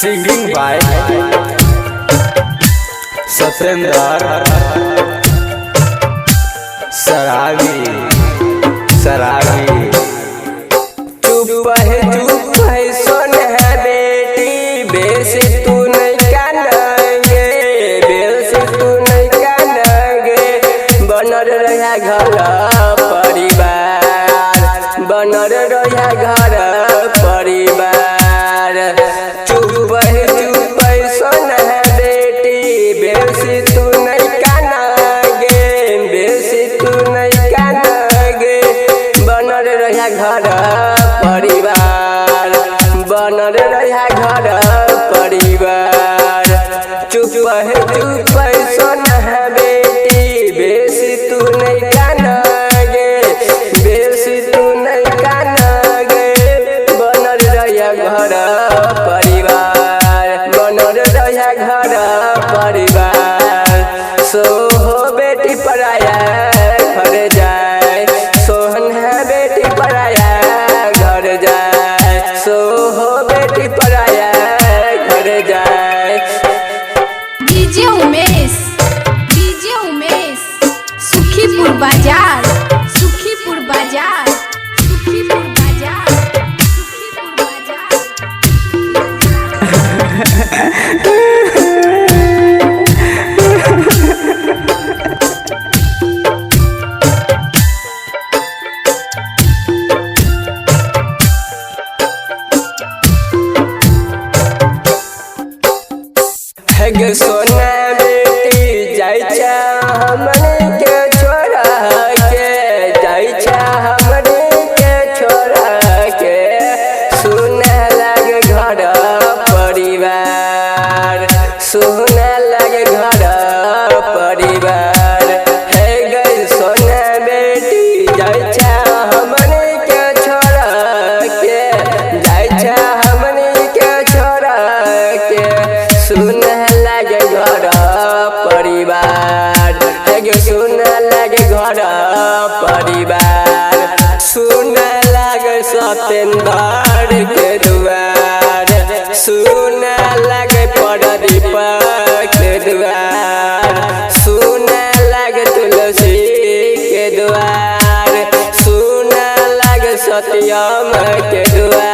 Singing by Satyendra Saravi Saravi. चुप है चुप है सोन है बेटी, बेसी तू नहीं कानेंगे, बेसी तू नहीं कानेंगे। बनल रहा घर परिवार, बनल रहा घर परिवार। चुप है सोन है बेटी, बेसी तू नहीं कानेंगे, बेसी तू नहीं कानेंगे। बनल रहा घर परिवार, बनल रहा घर परिवार। चुप है सोन है बेटी, बेसी तू नहीं कानेंगे, बेसी तू नहीं कानेंगे। बनल रहा घर परिवार, बनल रहा घर परिवार। सो हो बेटी पराया घर जाए, सोहन है बेटी पराया घर जाए, सो हो बेटी पराया घर जाए। डीजे उमेश, डीजे उमेश, सुखीपुर बाजार, सुखीपुर बाजार, सुखीपुर बाजार, सुखीपुर बाजार। हे गे सोना बेटी जाइ छा हमनी के छोड़ा के, जाइ छा हमनी के छोड़ा के। सुने लागे घर परिवार, सुने लागे घर परिवार। हे गे सोना बेटी जाइ छा हमनी के छोड़ा के, जाइ छा हमनी के छोड़ा के। सुने लागे घर परिवार, हे गे सुने लागे घर परिवार। सुने लागे सत्येंद्र के दुआर, सुने लागे प्रदीप के दुआर, सुने लागे तुलसी के दुआर, सुने लागे सत्यम के दुआर।